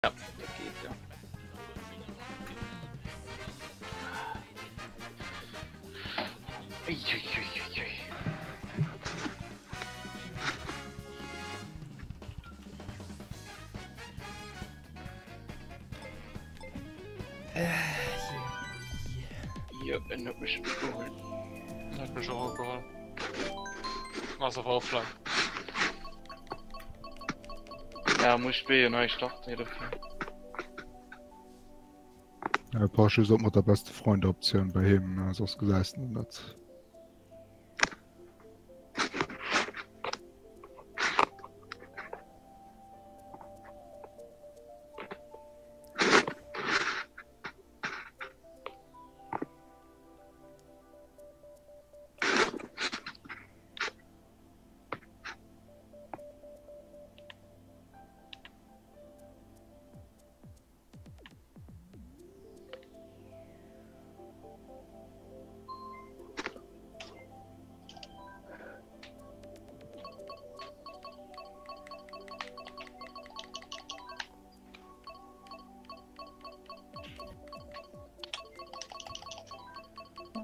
Ja, dat geet, ja. Uiuiuiui. Jo, en huet mech geholl. En huet mech och geholl. Ass awer offline. Ja, muss Spill jo nei starten dofir. Ja, brauchst just op mat der beste Freunde Optioun bei him, soss gesäis de en net.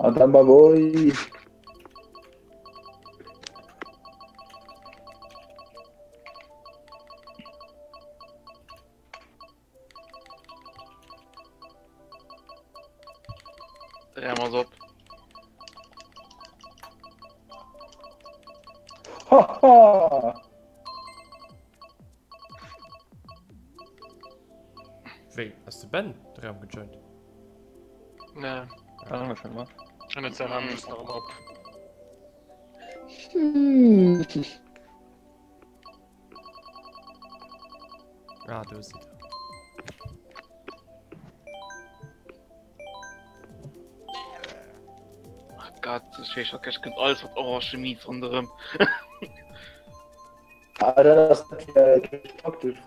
Adamba boy. Dréi mer op. Haha! Wéi, ass de Ben de Raum gejoint? Nee. Ah, schon mal. Schon net säi Raum just nach ëmmer op. Ah, do sidd der. Ach Gott, ech weess schon, ech kënnt alles mat orange Mies ronderëm. Ah, dat ass net praktesch.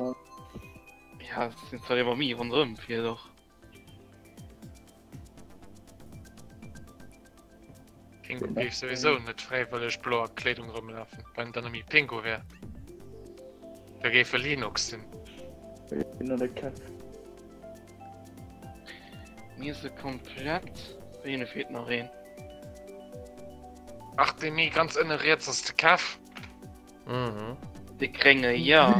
Ja, et sinn zwar ëmmer méi ronderëm fir doch. Pingu géif souwisou net fräiwëlleg bloer Kleedung rëmlafen, wann dann nëmme Pingu wär. Da géif e Linux sinn. Mir se komplett. Wéi feelt nach een? Ach, dee méi ganz ënne riets ass de Kev. Mhm. De Krénge, ja.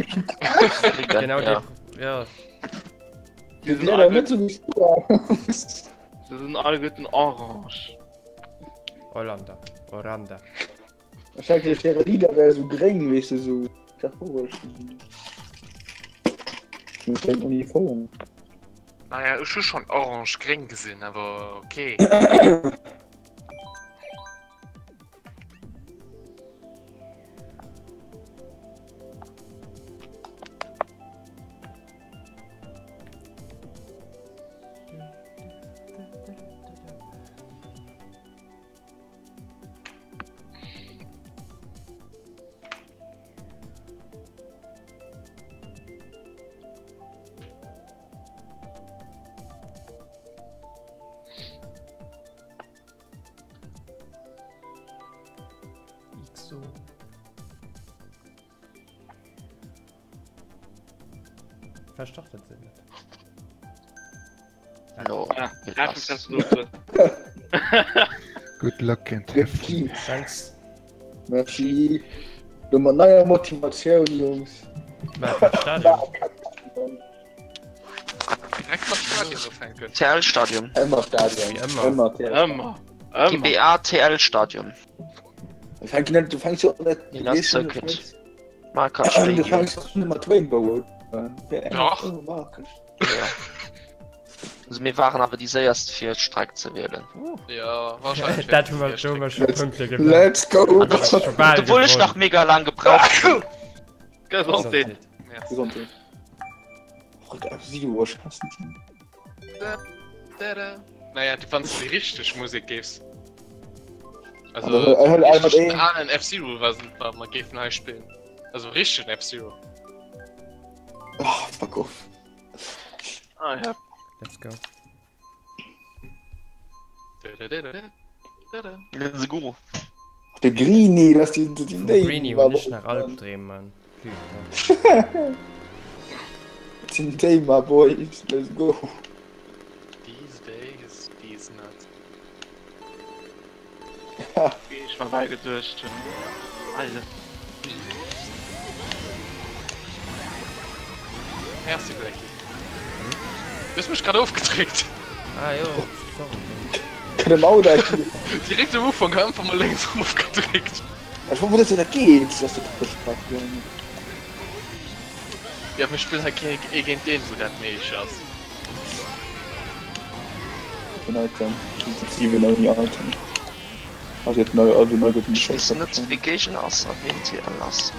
Genau, ja. ja. Die sind alle, net so Sie sind alle guten orange. Hollanda. Oranda. Wahrscheinlich ihre Lieder wäre so gréng, weißt du, so. Mit den Uniform. Naja, ich habe schon orange-gréng gesehen, aber okay. XO. Verstartet se net. No. Ah, Good luck and have fun. Thanks. Merci. Du mat neier Motivatioun, Jungs. Stadion. Direkt mat Stadion ufänken. TL Stadion. Ëmmer Stadion. Wéi ëmmer. Ëmmer TL. Ëmmer. Ëmmer. GBA TL Stadion. Du fänks net, du fänks jo net. Inner du weess schon, du Circuit. fänks- Marker Du Stadion. fänks doch net mat Rainbow un. Doch. Ja. Also mir waren awer déi séierst fir d'Streck ze wielen. Ja, wahrscheinlich. Dat hu mer do hu mer scho Punkte gemaach. Let's go! Scho bal Obwohl ech nach gewonnen. mega lang gebraucht hunn. Gesondheet. Merci. Gesondheet. Och, F-Zero, ech hassen die. Naja, du wann du déi richteg Musek géifs. Also, Aber hëll- hëll einfach richtegen een. alen F-Zero war wat mer géifen hei spillen. Also richtegen F-Zero. Oh, fuck off. Ah, ja. Let's go. Let's go. De Greenie, lass die, die, die Vum Name Greenie war hunn ech aber- nach Albdreem, Mann. Dat sinn déi, my boys. Let's go. These days, these nuts. Wéi ech mer bal geduecht hunn. Alles. Merci Blackie. Du hues mech grad ofgedréckt. Ah jo, sorry. Kënne Mauder hier. Direkt am Ufank einfach mol lénks ofgedréckt. Ech war wouer dat geet, dass dat besprach ginn. Ja mir spillen hei kee ee géint een wou dat méiglech ass. Den Item. 7 ouni Item. Also jetzt neu, also neu guten Ech weess net wee Géigner ass a ween TL ass.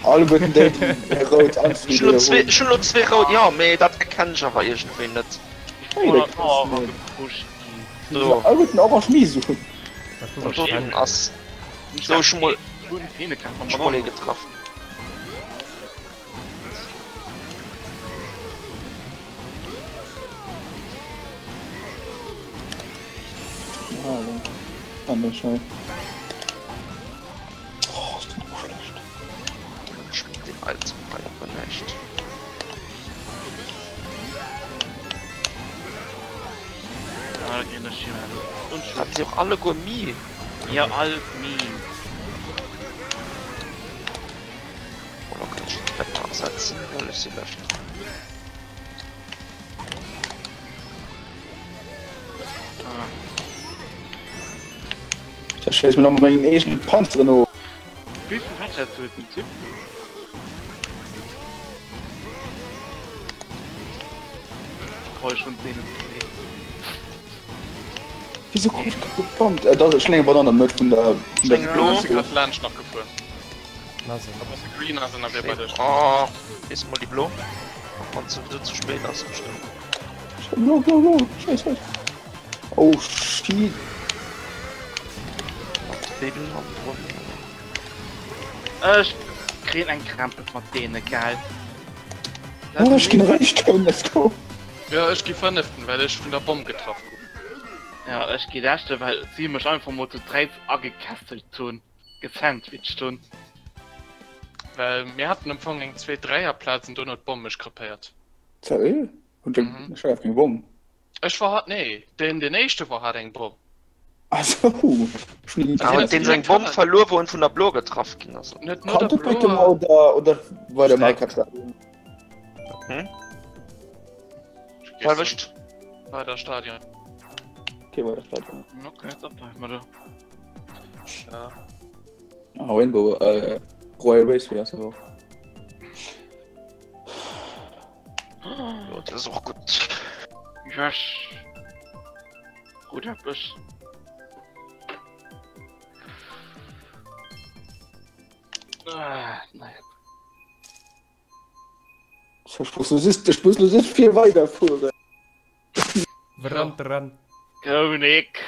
Alleguerten déi déi rout Anzüge Ech hunn elo hunn. zwee, ech hunn elo zwee rout, jo, mee dat erkennen ech awer iergendwéi net. Hey, dat Oh, ass net. gepusht ginn. Déi sinn alleguerten orange Miso. An doten ass sou, ech hu mol, ech hu mol ee getraff. Ah, ne, schei. Oh, ist das schlecht. Schmeckt den alten Brei aber nicht. Hat sie auch alle Gourmet? Ja, all mi. Oder kann ich die Wetter ersetzen, weil ich sie lösche? Da schéiss mir nach mat mengem eegenen Panzeren of. Wéi vill Wetter huet den Typ? Brauch ich schon 10 Wieso krut ich grad gebombt? Äh, da ass eng Banann am Mëtt vun der vun der Blo si grad laanscht nach gefuer. Green ass ënnerwee bei dech. Oh, ist mal die Blo. Auch wann es sowieso zu spät ass, bestimmt. Blo, blo, blo. Scheiß, scheiß. Oh, shit. Ech kréien eng Krämpes mat deene, gell? Oh, ech ginn Réischten, let's go. Jo, ech gi fënneften, well ech vun der Bomm getraff gouf. Ja, ech gi leschte, well si mech einfach mol zu dräiz agekesselt hunn, gesandwiched hunn. Well mir haten am Fong eng zweet Dräierplaz an dono huet d'Bomm mech krepéiert. Seriö? Hunn deng, ech hat keng Bomm. Ech war hat, nee, deen deen éischte war hat eng Bomm. Ah sou, ech hunn Ah, huet deen seng Bomm verluer wou en vun der Blo getraff ginn ass? Net no der Kann Blo. Blo oder oder bei der Mark Hm? Selwecht. Bei der Stadion. Okay, bei der Stadion. Okay, da bleiben wir da. Ja. Ah, Rainbow, äh, Royal Raceway ass och. Jo, dat ass och gutt. Yes. Gutt eppes. Ah, naja. Ich muss lo just, ich muss lo just vier weiderfueren. Dran, dran. Go, Nick.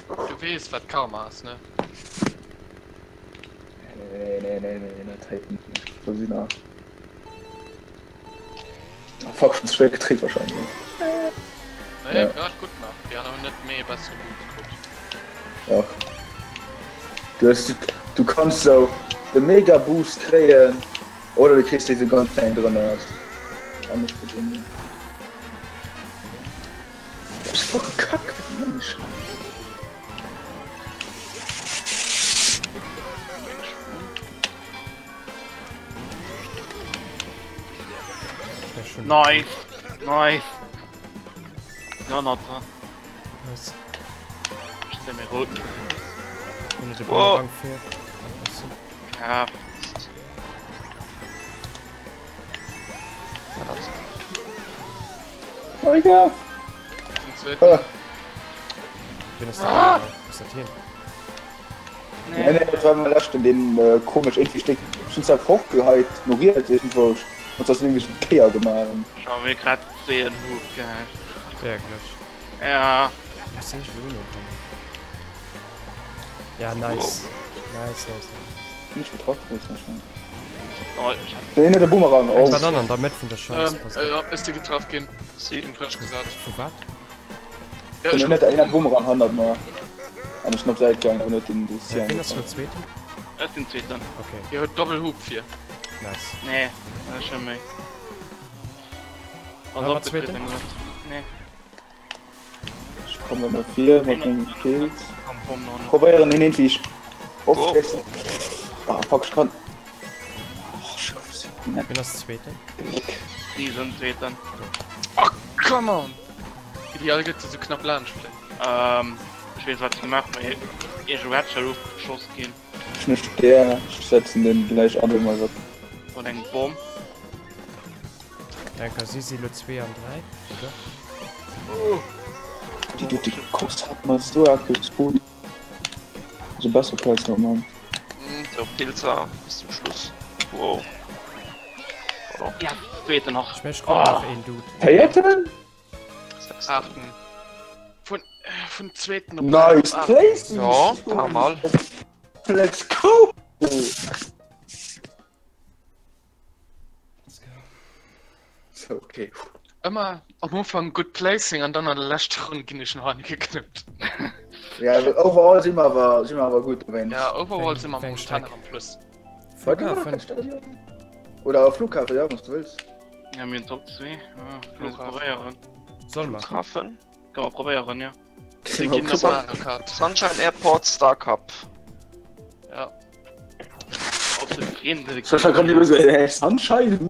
Du weess wat Karma ass, ne? Nee, nee, nee, nee, dat heet net. Do sinn nach. Ah, fuck, schon schwéier gedréit wahrscheinlech. Nee, ja. grad gutt nach. Déi aner hunn net méi e bessere Boost krut. Ja. Du hast, du kannst sou de Mega Boost kréien oder du kriss dee sou ganz kleng drënner ass. Anescht bedéngen. Dat ass voll Kack, Mensch. Nice, nice. Jonathan. Nice. Ich seh mir rot. Oh. Ja. Egal. Zweiten. Wen ass dat? Ass dat hien? Nee, nee, dat war mein leschten, deen äh, komesch irgendwie steck schon zwar hochgeheit, ignoriert irgendwo und das irgendwie so Kéier gemacht. Schau mir grad den Move gehabt. Wirklich. Ja. Was seh ich will noch Ja, nice. Nice, nice. Nicht getroffen, ist nicht schon. Oh, ich hab Den der Boomerang, Eng oh. Banane an der Mëtt vun der Chance. Ähm, passt. äh, ist dir getraff ginn. Si. Im Crash gesagt. Vu wat? Ja, Den ich net een Boomerang 100 mal. An ech op Säit gaangen, net den Wien ass den zweeten? Das sind zweiten. Okay. Dir huet Doppelhub fir. Nice. Nee, ech hu méi. War mat zweeten? Nee. Ech kommen no vir mat mengem Pilz. Probéieren hien iergendwéi ofschléissen. Ah fuck, ech kann. Oh, Scheiße. Wien ass zweeten? Si sinn zweeten. Oh, come on! Wéi déi all gëtt se sou knapp laanscht fléien. Ähm, ech weess wat se gemaach hunn, mee iergendwou hätt ech elo geschoss ginn. Ech hun e Stär, ech setzen den gläich an emol op. Oder eng Bomm. Danke, si si lo 2 an 3, oder? Déi dote Kost hat mer esou eppes vun. Also besser Plaz nach man. Sou, Pilzer bis zum Schluss. Wow. Ja, zweeten nach. Ech mech krut nach een Dude. Véierten? Aachten. Vun, vun zweeten op Nice place! Ja, paar Mal. Let's go! Let's go. So, okay. Ëmmer am Ufank gutt Placing an dann an der leschter Ronn ginn ech no hanne geknëppt. Ja, overall si mer awer, si mer awer gutt dowéinst. Ja, overall si mer Weng momentan Streck? nach am Plus. Flughafen. Oder Flughafen, ja, wann s du wëlls. Ja, mir hunn Top 2. Ja, können wir probéieren. Soll mer? Flughafen. Kann man probéieren, ja. Mir ginn op Mario Kart. Sunshine Airport Star Cup. Ja. Ob se Freende Sascha kann immer so, äh, Sunshine?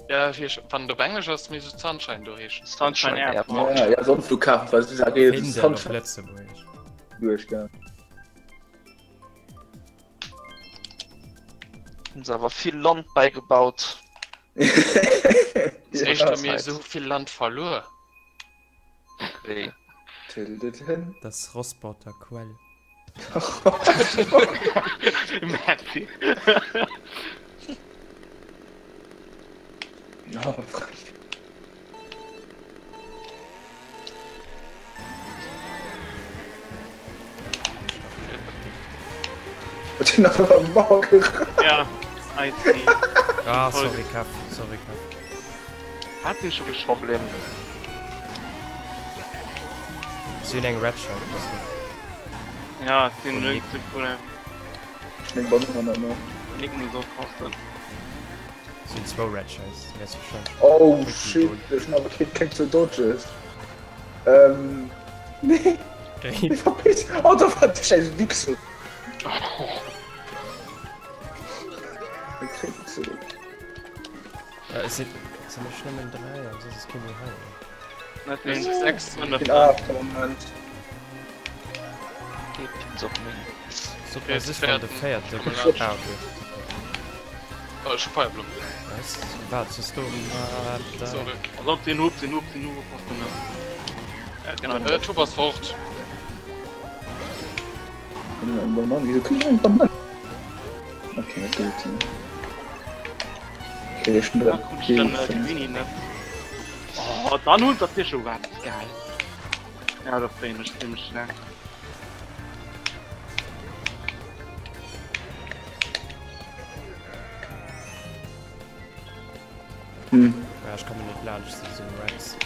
Ja, hier, wann et op Englesch ass, misst et Sunshine do heeschen. Sunshine Airport. Ja, ja, sonst Flughafen, weil sie sagen, Findel op Sunshine Lëtzebuergesch. durch, ja. Hunn se awer vill Land bäigebaut. Ass éischter mir esou vill Land verluer. Wéi? Dat ass Rosporter Quell. Merci. Ja, I see. Ah, sorry Kev, sorry Kev. Hat den schon geschossen? Problem. Si hunn eng Red Shell, deswegen. Ja, den Link zu cool. Nick muss aufpassen. Si hunn zwou Red Shells, déi wäerts wahrscheinlech. Oh shit, ech hunn awer keen keng zwou Dodges. Ähm, nee, Rip. verpiss. Oh, da war de scheiß Wichser. Ich krieg zurück. Ja, es sinn, es sinn ech nëmmen 3 an soss ass kee méi hei. Das Es sind ist 6 an der Den 8 Moment. Geht op meng. Sot mer Jetzt sich wann de fährt féierte. Komm, Ah, okay. Oh, ech hu Feierblumm. Was? Wat sos du? Sorry. Pass op, den Hub, den Hub, den Hub, passt du net. Ja, genau. Äh, Tup ass fort. Mann, wieso krieg ich einen Banane? Okay, das geht nicht. Okay, ich bin Da dran. krut ich dann äh, die Mini net. Oh, dann holt das dir schon was. Geil. Ja, das bin ich ziemlich schnell. Hm. Ja, ech komme net laanscht zu diesem Rex.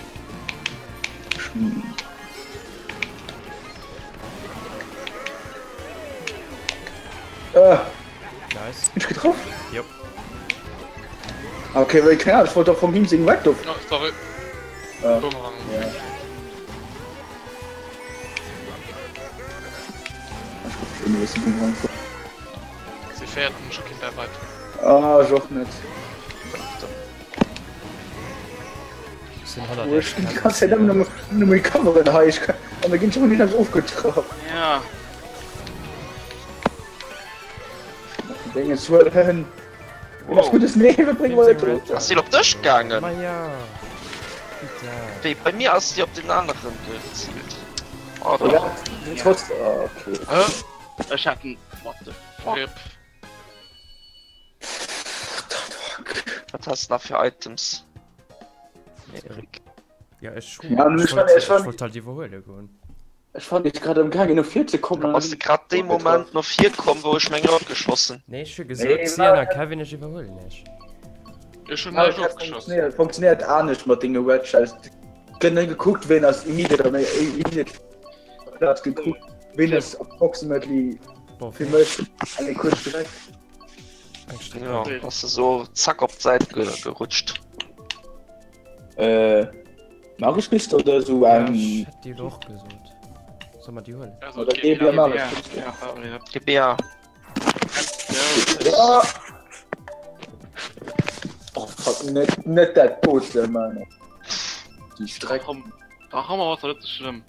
Ah, Nice. bin ich getroffen? Jupp. Okay, weil keine Ahnung, ich wollte doch vom Himsing weg, doch. Oh, sorry. Ah, Bumerang. ja. Ich guck schon, was ich Bumerang Sie fährt schon Kinder weit. Ah, ich auch nicht. Sinn 100 Oh, ich bin die ganze Zeit nur, nur recoveren, hei. Ich kann, und da gehen schon wieder aufgetroffen. Ja, Dinge swirlen. Was Gutes nee, wir bringen mal tot. Ass si op dech gaangen? Ma ja. Bitte. Wéi, bei mir ass si op den aneren gezielt. Oh, Ja, doch. trotz. Ah, okay. Hä? ich hatte einen. What the fuck? Rip. Wat hast du da fir Items? Erik. Ja, ech hu. Ja, ech ech wollt, fand- ech ech fand- wollt halt iwwerhuele goen. Ich fand ich gerade am Gang no vier zu kommen. Ass de grad dee Moment no vir komm, wou ech meng ofgeschossen? Nee, ech hu gesot, Nee, si an a Kevin, ech iwwerhuelen iech. Ech hunn Ja, näischt das ofgeschoss. funktioniert, funktioniert auch nicht mit den Wedge. Also, genau geguckt, wen das immediate oder immediate hat geguckt, wen es approximately Boah, für mich eine kurze Strecke. Ja, ass se so zack op d'Säit gerutscht. Äh, Marius bist oder so eng. Ja, ech hätt déi elo och gesot. Solle mer déi huelen? Oder GBA Marius. GBA. Ja. Oh fuck, net, net dat Boot, Mann. Déi Streck. Ach, Hammer ass net so schlëmm.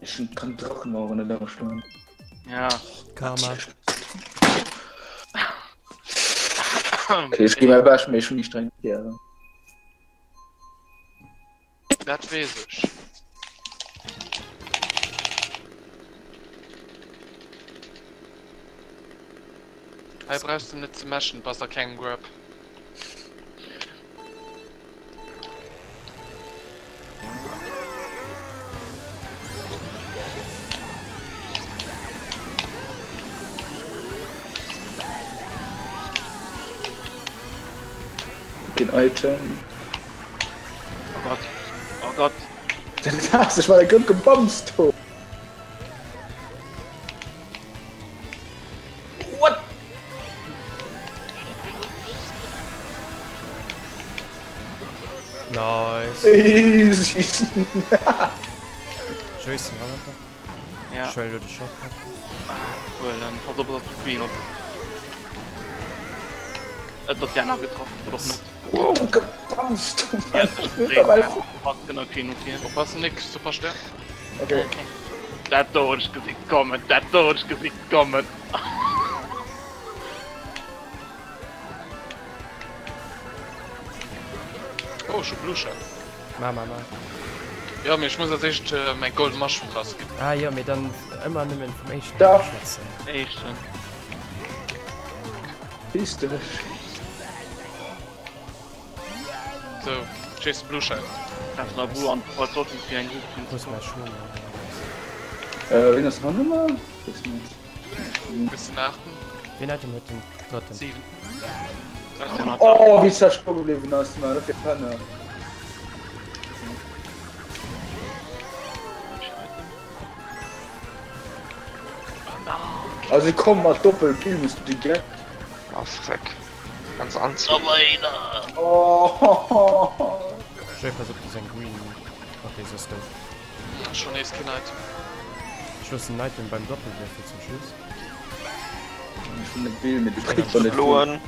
Ech hun kann Drachenauer net ageschloen. Ja. Karma. Okay, ech gi mäi Bescht, mee ech hun déi streng Tieren. Dat weess ech. Hei brauchs de net ze meschen, bass a kengem Grab. Den Item. Oh Gott. Oh Gott. Das ich war der Grund gebamst. What? Nice. Easy. Jason, Ja. Ech huelen elo de Shortcut. Huel en. Pass op, dass du Queen op. Et ass Jana getraff, oder och net. Wow, gebamst. Ja, Pass genau Queen op hier. Oppassen, Nick, super schwer. Okay. Dat do hunn ech gesi kommen, dat do hunn ech gesi kommen. Oh, ech hu Blue Shell. Ma, ma, ma. Jo, mee ech muss als éischt mäin Golden Mushroom lass ginn. Ah jo, mee dann ëmmer nëmmen vum éischten Dach. schwätzen. Éischten. Piss dech. So, Jason Blue Shell. Kannst nach Blue an was sollten fir eng Grupp Wo ist mein Schuh? Äh, wien ass hanne mer? Weess net. Bis den aachten. Wien Item huet den drëtten? 7. Oh, wéi zerstoe gebliwwen ass, man, dat fir Penner. Also komm mat Doppelkill muss du déi gell? Ah freck. Ganz anziehen. Oh. Jay, pass op, du eng Green. Okay, se ass dout. Schon nees keen Item. Ech loossen den Item beim Doppelwürfel zum Schluss. Ech hunn e Bill, mee du kriss der net vill. Bloen.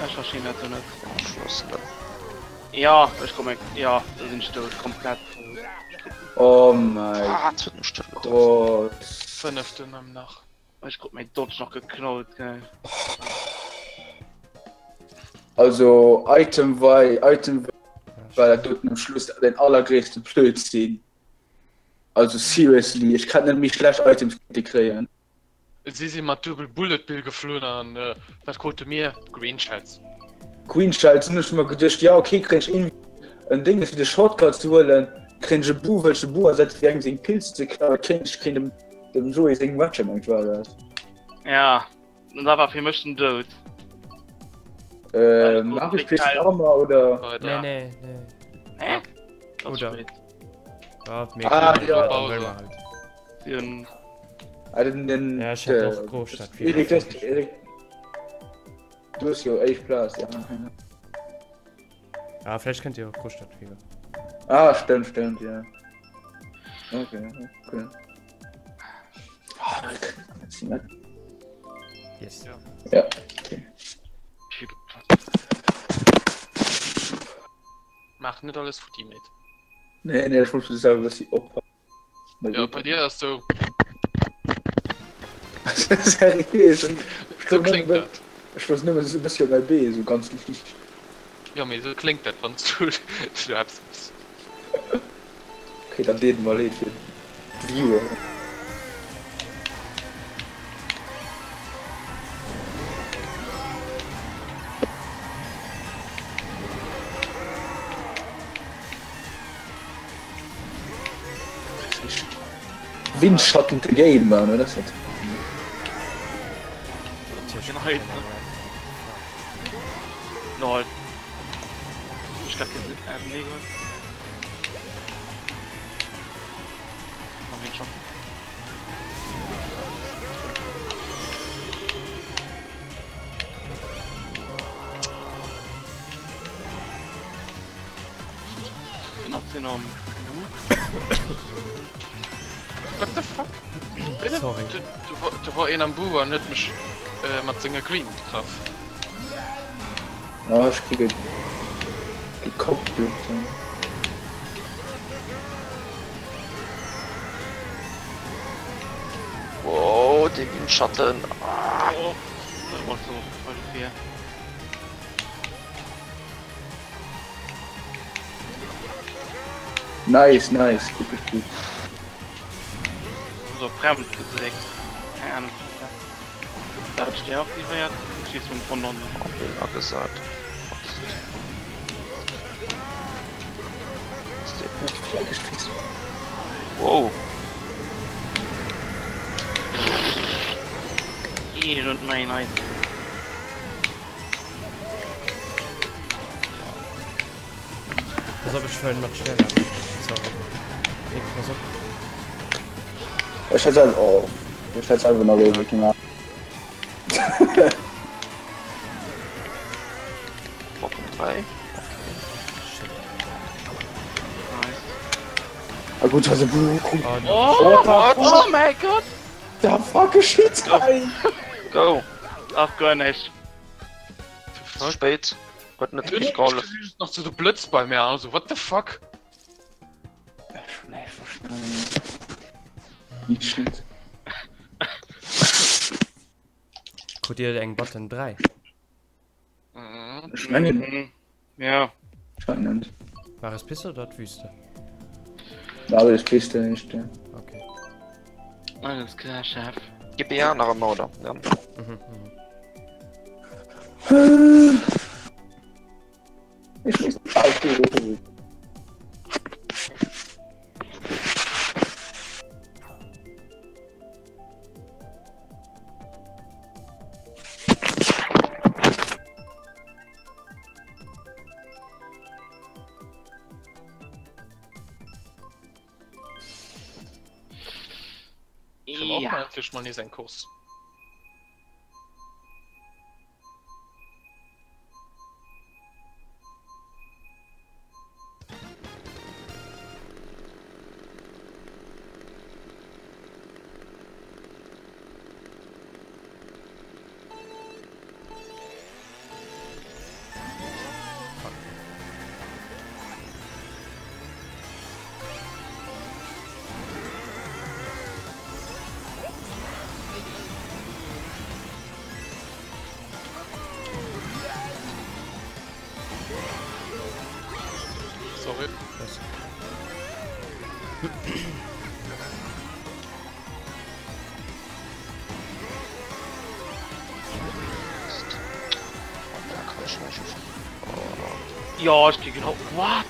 Ech verstinn dat sou net. Ech loossen dat. Ja, ech komme, ja, da sinn ech dout, komplett dout. Oh mäi Ah, et huet mech net getroffen. Gott. Fënneften ëm nach. Ech krut mäin Dodge nach geknallt, geil. Also Item wei Item war dat doten um Schluss den allergréisste Blödsinn. Also seriously, ech kann net méi schlecht Items kéinte kréien. Si si mat Double Bullet Bill geflunn an wat krute mir? Green Shells. Green Shells hunn ech mer geduecht, ja ok kréien ech iergendwéi en Dénges fir de Shortcut ze huelen, kréien ech e Boo, wëll ech de Boo ersetze fir engem seng Pilz ze klauen, kréien ech kréien dem dem Joé seng Wetche mengt war dat. Ja, an da war fir mech den Doud. Äh, Marius kriss du Armer oder? Nee, nee, nee. Hä? Oder? Ja, mir Ah, kriegen ja. den Bowser halt. Sie hunn Ah, den, den, Ja, ich hätte och Großstadt äh, Erik, das, Erik. Du hast jo éischt Plaz, ja. Ah, vielleicht könnt ihr auch Großstadtfieber. Ah, stimmt, stimmt, ja. Okay, okay. Ah, Yes. Ja. Ja, okay. Maach net alles futti, Mate. Nee, nee, ech wollt just awer e bëssi oppassen. Ja, bei dir ass sou. Seriös? Sou kléngt dat. Ech wëss nëmmen esou e bëssi op mäi Bee, esou ganz liicht. Jo, mee esou kléngt dat, wann s du du eppes méchs. Okay, dann deet et mer leed fir d'Viewer. Windschatten the Game, man, oder? Das Lol. Ich glaub, hier sind ähm, Lego. Haben wir schon. sinn am What the fuck? Sorry. Do war een am Bu an huet mech mat senger Green getraff. Ah, ech kritt gekoppelt. Wow, dee Windschatten. Ah. Oh, dat war so voll fair. Nice, nice, gutt gespillt. So fremd gedréckt. Keng Ahnung. Da hat der aktivéiert. Schieß vum von non. Agesat. Wow. Und nein, nein. Pass op, ech fëllen mat schwéier. Sorry. Nee, pass op. Ech hätt selwer, oh, ech hätt selwer nach ewell gemaach. Bottom 3. Shit. Nice. Ah gut, also Oh, no. Oh, What? oh mein Gott! Da fuck shit! Go! Ach guer näischt. Zu spéit. Huet net richtig gehollef. Nach zu de Blëtz bei mir an so what the fuck? Wie shit. Krut Dir eng Button 3? Mhm. Ech mengen Mhm. Ja. anscheinend. War es Piste oder d'Wüste? Aber das Piste nicht. Ja. Okay. Alles klar, Chef. GBA nach ëmmer oder? Ja. Mhm, mhm. Ich muss aufgehen. Ja. Endlech mal nees eng Course. Sorry. Was? Ja, ech gi genau. What?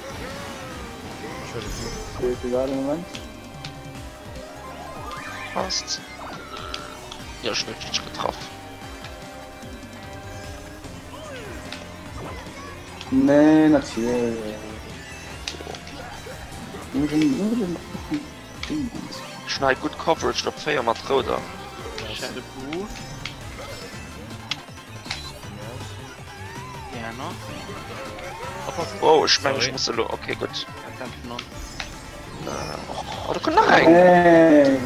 Entschuldigung. Gerade Moment. Passt. Ja, ech hunn richtig getraff. Nee, natierlech. Ech hunn hei gutt Coverage op 4 mat rouder. Shadow Boo. Gerne. Wow, ech mengen ech Sorry. muss elo. Okay, gutt. Attention on. Oh, do kënnt nach eng! Hey,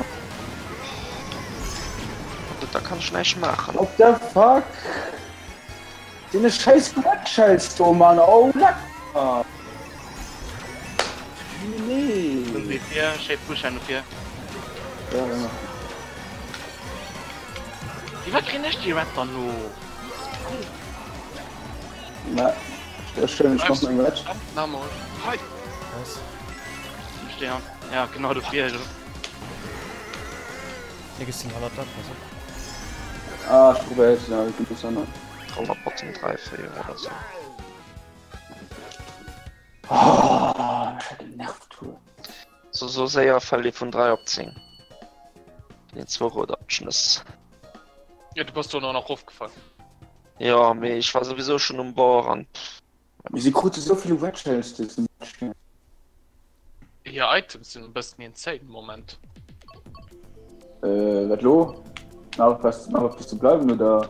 Gutt, da kann ech näischt maachen. what the fuck? Deine scheiß Quatschscheiß, do, Mann. Oh, leck. Ah. Nee. Fir, schéi Buschan dofir. Ja, ja. Wie wat kréien ech déi Red dann lo? Na, das ist schön, ich mach mein Red. Na mol. Hei! Was? Stern. Ja, genau dofir. Nik sinn hannert der, pass op. Ah, ich probiere jetzt, ja, ich bin das noch. Roller Bottom 3, 4 oder so. Ah, ich hab genervt, du. So, so séier fält ee vun 3 op 10. Den zwou rout Abschnëss. Ja, du bass do nach erofgefall. Ja, mee ech war souwisou schonn um Bord an Sie krute so viele Red Shells diesen Match. Hir Items sinn e bëssen insane de Moment. Äh, wat lo? Nach was, nach op ze bleiwen oder?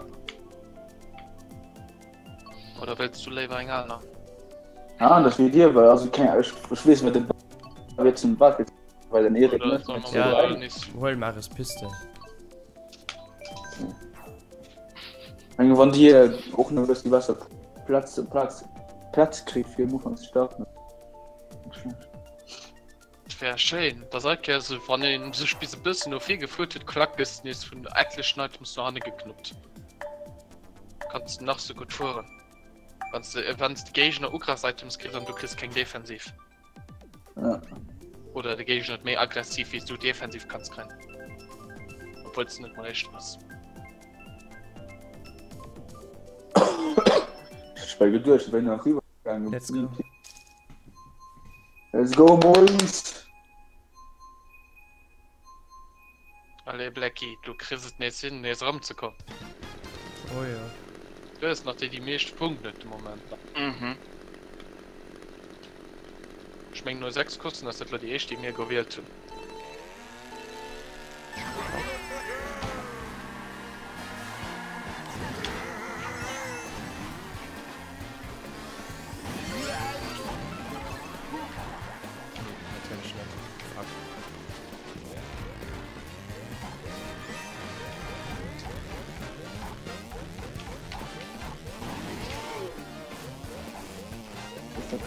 Oder wëlls du léiwer eng aner? Ah, das wie dir, weil also keng, ech, ech weess wat de. Wéi zum wat well den Erik Oder net soll man Ja, mal nees huel Maris Piste. Eng wann Dir och nach e bëssi besser Platz Platz Platz kritt fir am Ufank ze starten. Wär schéin, dass all Kéiers esou wann een sech bis e bëssen no vir gefuert huet, klack gëss de nees vun etlechen Items no hanne geknuppt. Kanns de nach sou gutt fueren, wanns de wanns de Géigner Ugrëffs-Items kritt an du kriss keng Defensiv. Ja. Oder de Géigner huet méi aggressiv wéi s du defensiv kanns kréien. Obwuel s de net mol éischter bass. Ech war geduecht, wéi nach riwwer gaangen. Let's go. Let's go boys! Allez Blacky, du kriss et nees hin nees erëmzekommen. Oh jo. Du hues nach déi déi meescht Punkten de Moment. Mhm. Ech mengen no 6 Courssen ass dat lo déi éischt déi mir gewielt hunn. Natierlech net.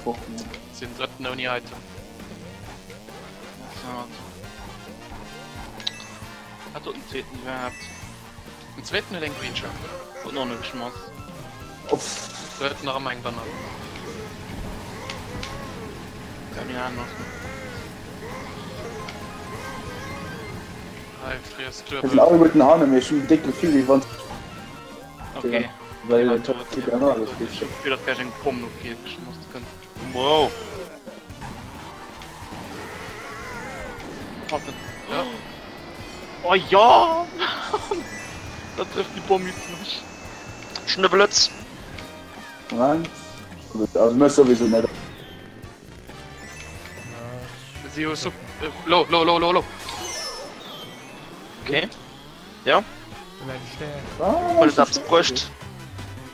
Fuck. Sinn drëtten ouni Item. Hat dort den zweeten iwwerhaapt? Den zweeten huet eng Green Shell. Huet och net geschmass. Do huet nach ëmmer eng Banane. Ja, mir aner. Hei friess Wir sind duebel. alleguerten hanne mir, ech hunn déck Gefill wéi wann Okay. well Ja, den Top du- 3 danach ass. Ich hab Gefühl, dass gleich eng Pomm noch hier geschmass kënnt. Wow. Warte. Ja. Oh ja! Da trifft die Bomm jetzt nicht. Schnëbelëtz. Nein. Also mir sowieso net. Si hu sup. Lo, lo, lo, lo, lo. Okay. Ja. Ah, Huet et eppes bruecht?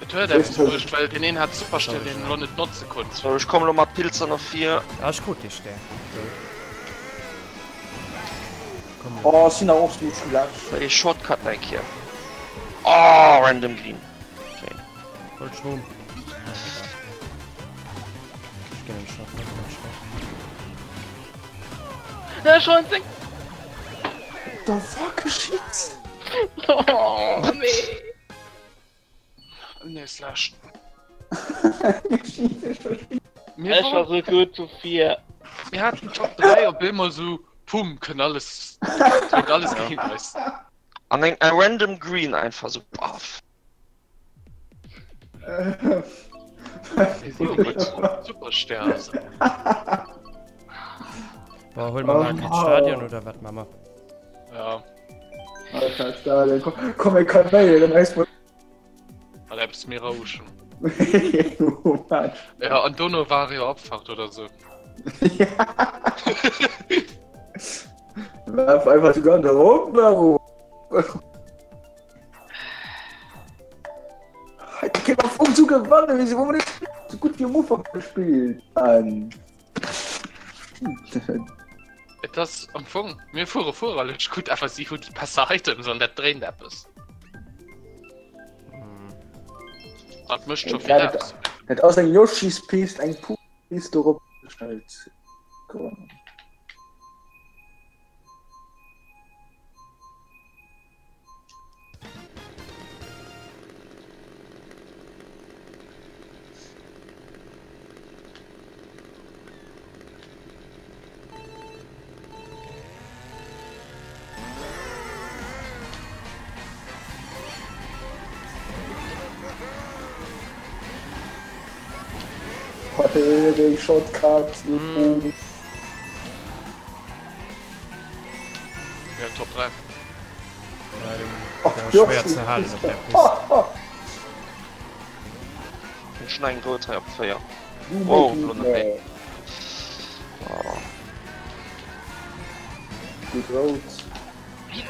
Et huet eppes bruecht, well deen een hat Superstär, deen en elo net notze konnt. So, ech komme lo mat Pilzer no vir. Ah, ech krut dee Stär. Komm lo. Oh, sinn awer och sou schlecht. Wéi e Shortcut eng Kéier. Oh, random green. Schéin. Voll Schrom. Ah, egal. Ech ginn en Shortcut, ganz schnell. Ja, schon sing. What the fuck geschitt? Oh, nee. Nee, slash. Mir Ech war so gut zu vier. Mir haten Top 3 op eemol sou pum kënn alles dréint alles géint eis. An eng random green einfach sou baff. Superstär also. Boah, hol mer mal kein Stadion oder wat ma mer? Ja. Alter, Stadion. Komm, komm, ich kann méi, dann heißt man. An eppes méi rouegen. Oh Mann. Ja, an dono war jo Abfahrt oder sou. Ja. Werf einfach die ganze rum, warum? Ich hab auf zu gewannen, wieso haben wir nicht so gut wie am Anfang gespielt? Mann. Et ass am Fong, mir fuere fuererlech gutt, awer si hunn déi besser Items an dat dréint eppes. Dat mécht scho vill aus. Dat ass eng Yoshi's Piste, eng pur Piste dorop gestellt. Déi Shortcut. Mm. Ja, Top 3. Ja, schwer ze halen op der Pist. Ech hun eng rout hei op 4. Wow, lo net méi. Oh. Gutt rout.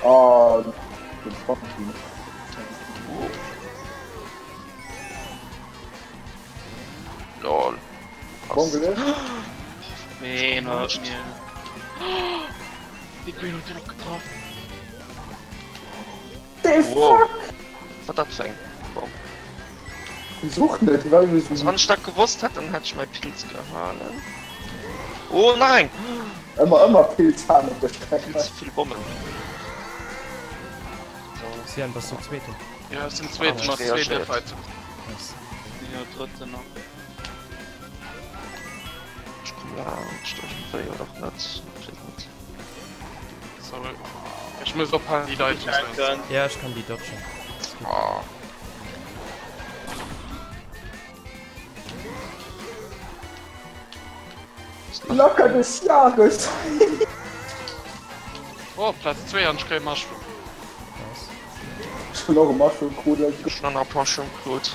Oh, den Fucking. Lol. Bon gelöscht? Nee, no, mir. Déi Queen huet hien och getraff. The Wow. fuck? Wat dat fir eng Bomm? Wieso och net? Déi war irgendwie Also so wann ech dat gewosst hätt, dann hätt ech mäi Pilz gehalen. Oh, nach eng! ëmmer ëmmer Pilz halen op der Streck. Vill ze vill Bommen. So. Sian, bass du Zweeten? Ja, ech sinn Zweeten mat Reagiert. 2 Death Items. Nice. Jo, Drëtten nach. Ech komm laanscht iergendwéi oder och net. Ech weess net. Sorry. Ech muss ophalen déi Items auszehuelen. Ja, ech kann déi dodgen. Ass gutt. Oh. Locker des Jahres! Oh, Platz 2 an ech kréie Mushroom. Nice. Ech hunn och e Mushroom krut, let's go. Ech hunn och nach e Mushroom krut.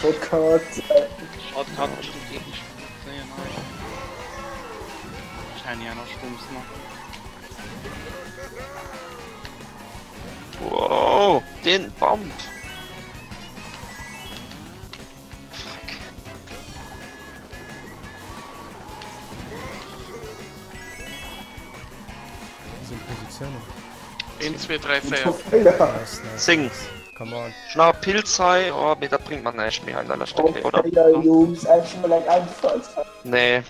Shortcut. Shortcut bestimmt eh nicht sehen hei. Shiny aner Shrooms nach. Wow, den Bump! Fuck. Wéi sinn d'Positiounen? 1, 2, 3, 4. 4. Nice, nice, 10. nice. Come on. Schon nach Pilz hei, oh, mee dat bringt mer näischt méi hei an der leschter Kéier, oder? 4 Jungs, einfach mal eng Einfallszeit. Nee,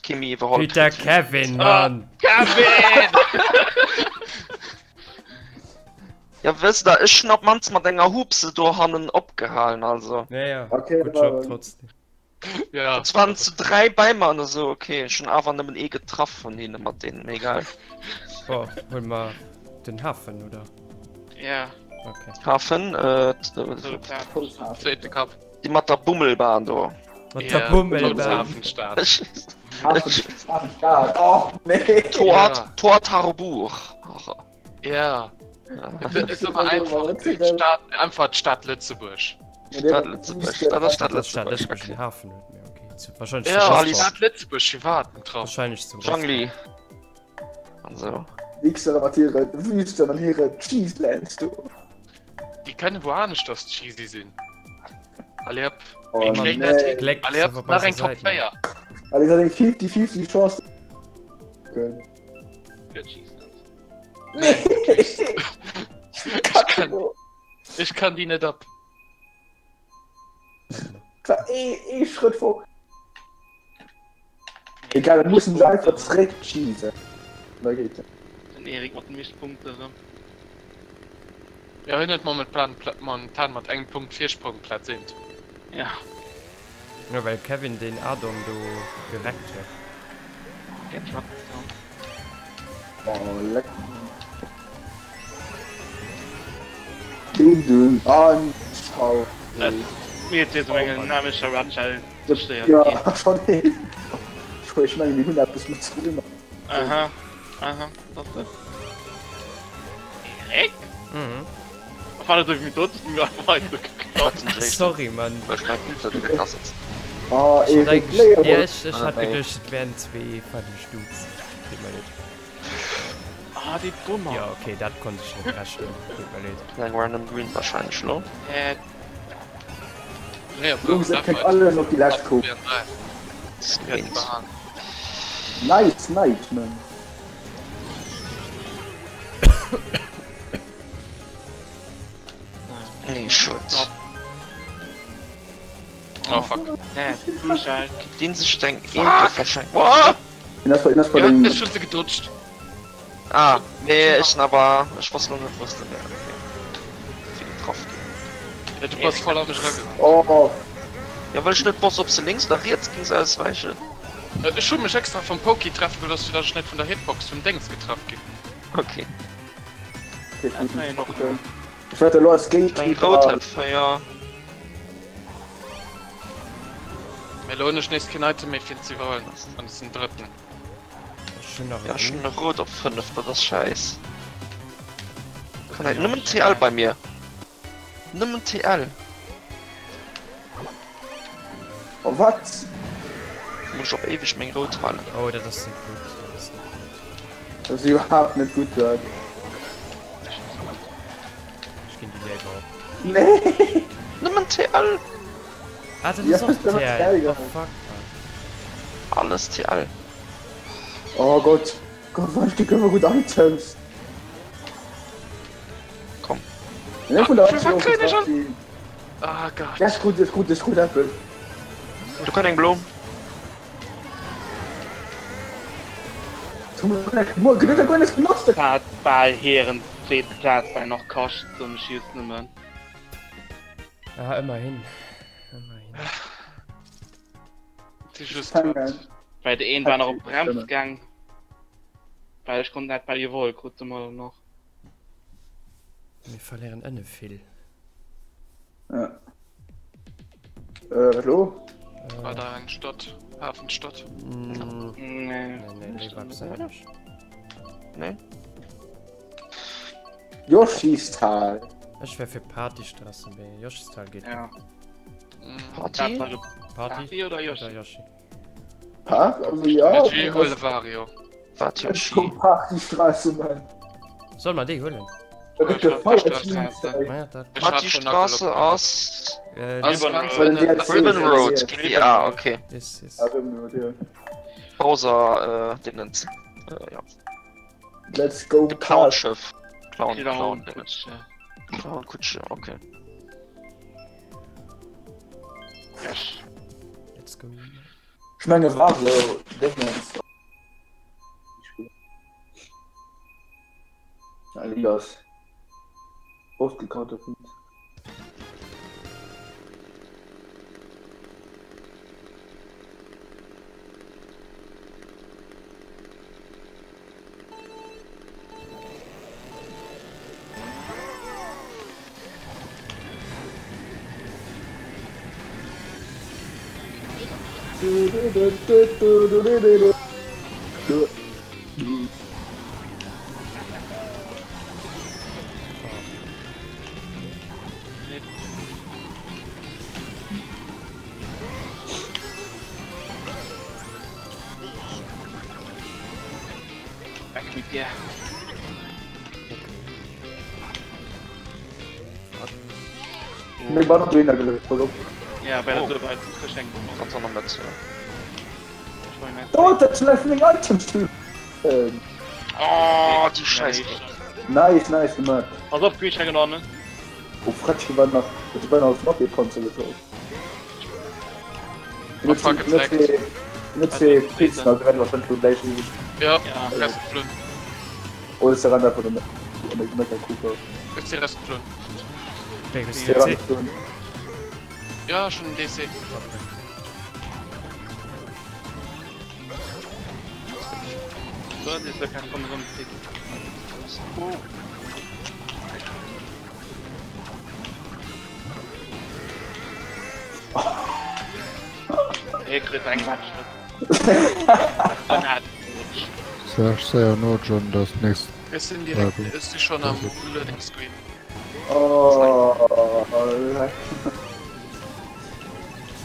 kee méi iwwerholl Peter kritt. Kevin, Mann! Kevin! Ja, wësst der, ech hunn op d'mannst mat enger Hupse dohannen opgehalen, also. Ja, ja. Okay, Good job trotzdem. Ja. Et waren zu 3 bei mer an esou, okay, ech hunn awer nëmmen ee getraff vun hinne mat deenen, mee egal. Boah, huele mer den Hafen, oder? Ja. Okay. Hafen, äh, Zweete Kap. déi mat der Bummelbahn do. Mat der Bummelbahn. Hafenstad. Hafenstad, oh nee! Port, Ja. Port Harbour. Ja. Ja. Ist aber einfach d'Stad, einfach d'Stad Lëtzebuerg. Stad Lëtzebuerg, dat ass Stad Dat ass Stad Lëtzebuerg, Lëtzebuerg okay. den Hafen huet, mee okay. Zu, wahrscheinlech Ja, zu Charlie- Rostock. Stad Lëtzebuerg, wir warten drauf. Wahrscheinlech zu Rostock. Zhongli. An so. Wichser mat hire Wüsten an hire Cheeselands do. Déi kënnen woaneschters cheesy sinn. Allez hop. Oh, Mir kréien nee. dat hin. Gléck Allez ass hop, op nach eiser eng Top Säit, 4. Allee, dat eng 50-50 Chance. Können. Für Cheeselands. Nee! Ich kann, ich kann die net ab. War eh, eh Schritt vor. Egal, dann müssen sie einfach zurück cheesen. Da geht ja. Den Erik mat den meeschte Punkte erëm. Ja, hien huet momentan, momentan mat engem Punkt Virsprong Platz 1. Ja. Ja, well Kevin deen Addon do gereckt huet. Get fucked, Oh, leck. Dun, dun. An, schau. Mir jetzt so eng dynamischer Ratschel. Ja, schon eben. Ich meine, die hunn eppes mat ze dinn. Aha, aha, dat ass et. Erik? Mhm. Auf alle Fälle, mit dort ist mir einfach weitergekommen. Sorry, Mann. Oh, Ich hat Erik, eigentlich, léier ja, mol. ich, ich hat gedacht, et wären zwee feindlech Dudes. Tut mir leed. Ah, die Bummer. Ja, okay, dat konnt ich net rechnen. Tut mir leed. Eng random green wahrscheinlech lo. Äh, Nee, Jungs, ihr könnt alle noch die Last gucken. Nice night, man. Nee, schued. Oh fuck. äh, Michael. Deen sech et eng Eemke verschenkt. Wow! Das war, das war Ja, den. ech hun se gedutscht. Ah, nee, ech sinn awer, ech wosst lo net wou s de wär. Okay. Fir getraff ginn. Ja, du bass voll an mech eragerannt. Oh, Ja, well ech net wosst ob se lénks oder riets gings auswäichen. Ech hu mech extra vum Poki treffen gelooss, fir dass ech net vun der Hitbox vum Déngs getraff ginn. Okay. Ich werde lo als Eng Gatekeeper. rout hat 4. Mee lo hunn ech nees keen Item méi fir ze iwwerhuelen an ech sinn Drëtten. Ech hunn nach Ja, e ech hunn Rot. e Rot op 5, dat ass schäiss. Kann eng nëmmen TL bei mir. Nëmmen TL. Oh, wat? Muss ech op éiweg meng Rout halen. Oh, dat ass net gutt. Dat ass net gutt. Das ist überhaupt nicht gut, Dirk. Ech ginn déi léiwer op. Nee! Nëmmen TL! Ah, dat Ja, ass och dat ass TL. TL, Oh, ja. fuck, man. Alles TL. Oh Gott. Gott, wann die können gut Items. Komm. Ja, vun der Ah, was krieg ich schon? Ah Gott. Das ist gut, das ist gut, das ist gut, Apple. Du kann eng Blom. Hat bal hiren zweete Plaz bei nach kascht zum Schiess nëmmen. Ah, ëmmerhin. Ëmmerhin. Si just huet. Well de een war nach op Bremsgang. Well ech konnt net bal iwwerholl krut de mer nach. Mir verléieren ënne vill. Ja. Äh, wat lo? War da eng Stadt? Hafenstadt? Mm, Nee. nee, nee, nee, war besser nicht. Nee. Yoshistal. Ech wär fir Partystraße, mee Yoshistal geet. Ja. Mm. Party? Dat war Party? Party oder Yoshi? Oder Yoshi? Park? Also ja. G hol Vario. Wat Ich Yoshi? komm Partystraße, Mann. Soll man déi huelen? Da gëtt gefeiert. Ma ja, dat. Ich hab schon Partystraße abgelockt. ass Äh, Ass Ribbon ganz Road. ënnen. Ribbon Ribbon Road. Ribbon Ja, okay. is, is. Ah, Ribbon Road, ja. Bowser, äh, Dingens. Äh, ja. Let's go, De Park. Clown-Schiff. Clown, Clown, Clown, Kutsche. Clown, Kutsche, okay. Yes. Let's go. Ich meine, Vario, Dingens. Alias. Ausgekauft. Weg mit dir. Mir war noch drin gelöst, pass auf. Ja, bei der Oh. Silber als Geschenk bekommen. Kannst du noch mit. Oh, das läuft mit Items, du. Ähm, Oh, die Scheiße. nice, nice gemacht. Pass op, Greencheck in Ordnung. Oh, Fretsch, die waren nach, die waren aus Rocket Console gekauft. Oh, fuck, it's leckt. Mit C, Pizza, drin, wahrscheinlich schon gleich. Ja, Ja. Rest plön. Oh, ist der Rand einfach der Mecha Cooper. Ist die Rest plön. Wéi, bist Der du Rand C? ist drin. Ja, schon DC. So, das ist ja kein Kommen, so ein Tick. Oh. Ey, Chris, ein Quatsch. Dann hat. Serge séier no John das nächst Es sind direkt, Ja, gut. ist sie schon am Loading Screen. Oh,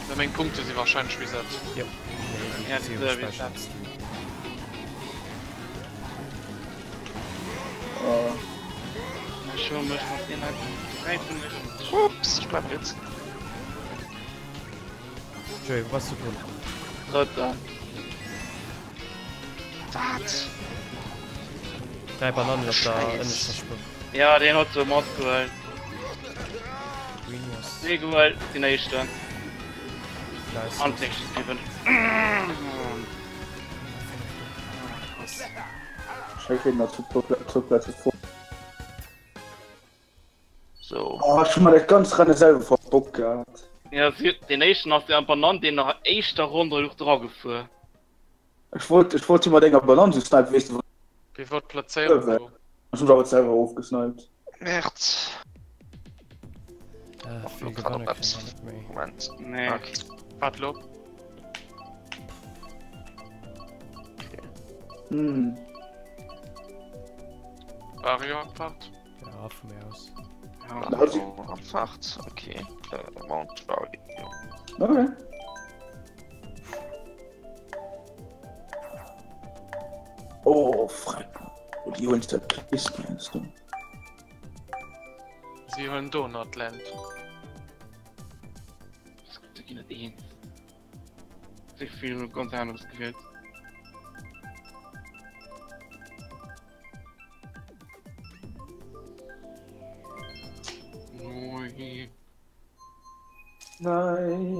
Na, meng Punkte si wahrscheinlich reset. Jo. Nee, Ja, déi si die gespeichert. Service. oh. Schon möchte ich den halt greifen. Ups, ich bleib jetzt. Joey, wo bass du drun? Dritter. Wat? 3 Bananen op der Scheiß. ënneschter Spuer. Ja, den hat so Mod geholt. Green was Nee, geholt, den nächsten. nice. Und nächsten Steven. Ich rede noch zu Plätze vor. So. Oh, schon mal das ganz Rennen selber verbockt gehabt. Ja, sie, den nächsten hast du am Banan, den nach éischter Runde durch dra gefuer. Ich wollte, ich wollte mal denken, Bananen zu snipen, weißt du, Wie wird Platzierung? Ja, so? ich hab aber selber aufgesniped. März. Äh, vill Ach, gewanne grad kréie mer net méi. Moment. Nee. Okay. Wat lo? Hm. Vario Abfahrt? Ja, vu mir aus. Ja. Also- Abfahrt. Okay. Äh, Mount Vario. Okay. Oh, Freck. Und die holen sich das Kisten, du. Sie holen Donutland. Das gibt nicht eens. Sich viel ganz anderes gewählt. Nein.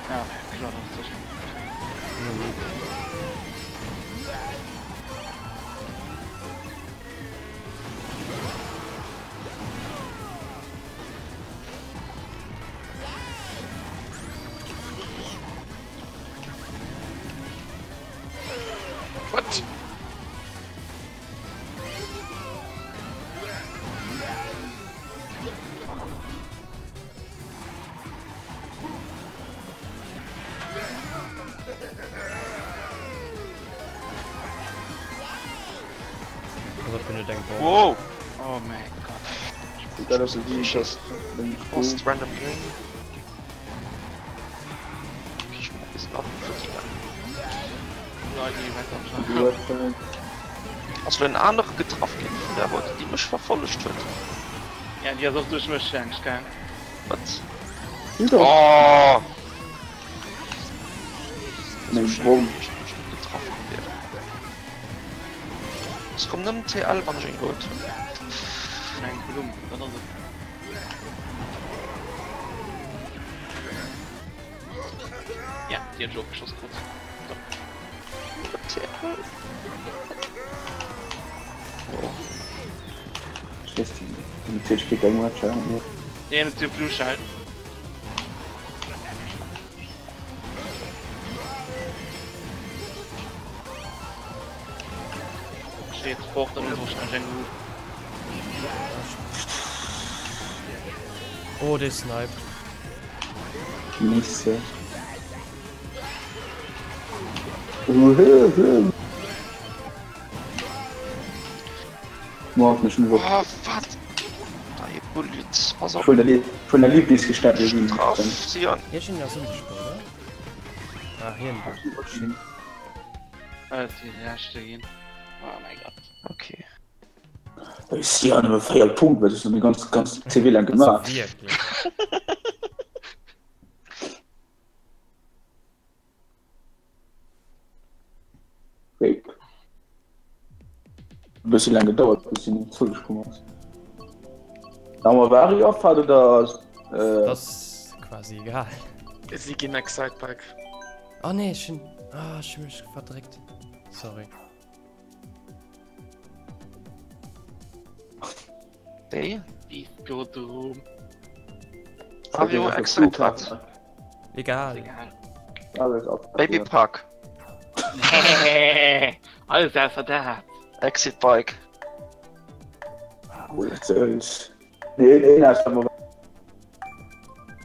Ja, klar, das ist What? Pass op, hien huet eng Bomb. Wow! Oh mein Gott. Dat ass e Just Post random game. Ass lo en anere getraff ginn vun der Route déi mech verfollegt huet? Ja déi ass och duerch mech laanscht gaang. Wat? Oh! Meng Bomm. Getraff ginn wier. Ech komm nëmmen TL wann ech eng rout hunn. Eng Blumm, dat ass et. Ja, déi hat ech och geschoss krut. So. Nee, net zu Blue Shell. Steet fort, dann ass wahrscheinlech eng Move. Oh, dee sniped. Misse. Oh, wat? Pass op. Vun der Lieblingsgestalt Straf Sion. Iergend ass ëmgesprongen, oder? Ah, hien do. Shit. Ah, dat si Rechte ginn. Oh mein Gott. Okay. Sion awer 4 Punkt, wat hues du ganz ganz CW lang gemaach? Wierklech. Rape. E bësse laang gedauert, bis hien zougekomm ass. Dauer Vario Abfahrt oder äh... Das ass quasi egal. Si ginn Excitebike. Oh nee, ech hunn ah, ech hunn mech verdréckt. Sorry. Déi? Discodrom. Mario Excitebike. Egal. Alles ab. Baby Park. Alles ausser dat. Exit Bike. Oh, jetzt ist. Nee, nee, nee, aber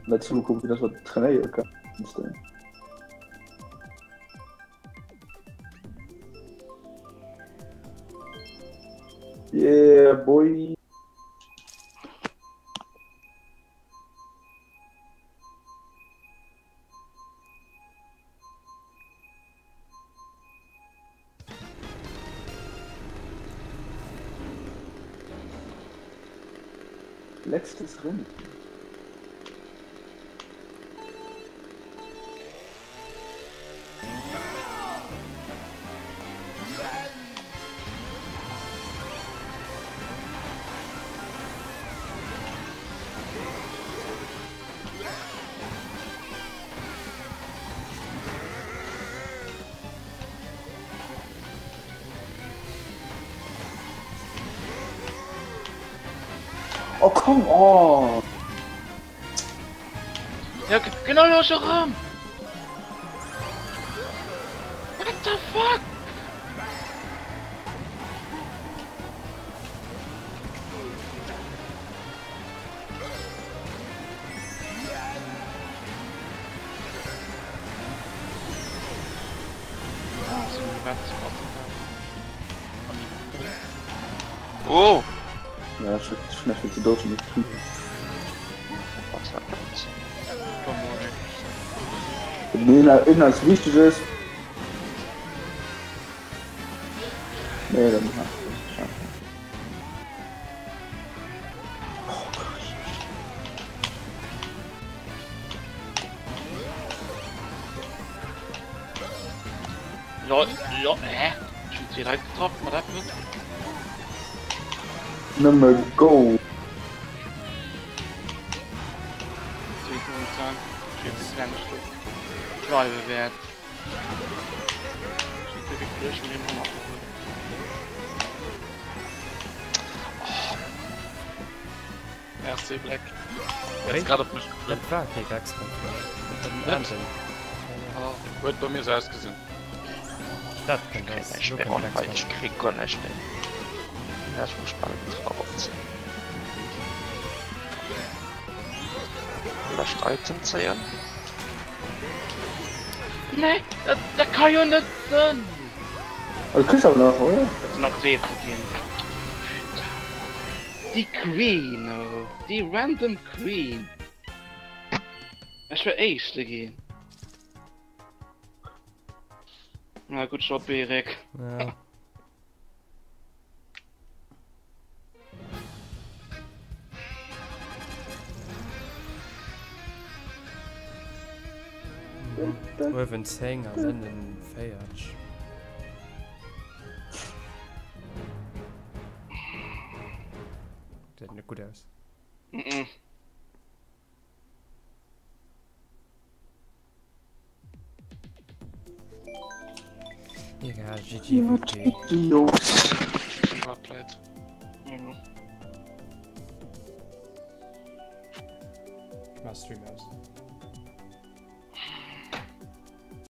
dazu gucken, wie das was trainieren kann. Yeah, boy. Letztes Rennen. Oh come on! Ja, genau lo scho rëm! What the fuck? Oh! Ja, schon schnell zu doof. net. Een als Wichteges. Nee, dann. Lol, lol, hä? Ech hunn zwee Leit getraff mat eppes. Nëmme go! Bleiwe wäert. Ech hunn wierklech Merci Black. Jetzt grad op mech Dat war kee Backspin. Net? Ah, huet bei mir sou ausgesinn. Dat kënnt ass Ech lo bin kënnt on hei, Backspin. ech krieg guer näischt méi. Ja, ech muss bal den Trab opziehen. Lescht Item zéien. Nee, dat, dat ka jo net sënn! Du kriss awer nach, oder? Dat sinn nach Seefen ginn. Déi Queen, oh, déi random Queen. Ech wär Éischte ginn. Na gutt Job, Erik. Ja. Uewen 10 an ënnen 40. Gesäit net gutt aus. Mhm. Egal, GG, WP. Jungs. Well played. Mhm. Ich mach Stream aus.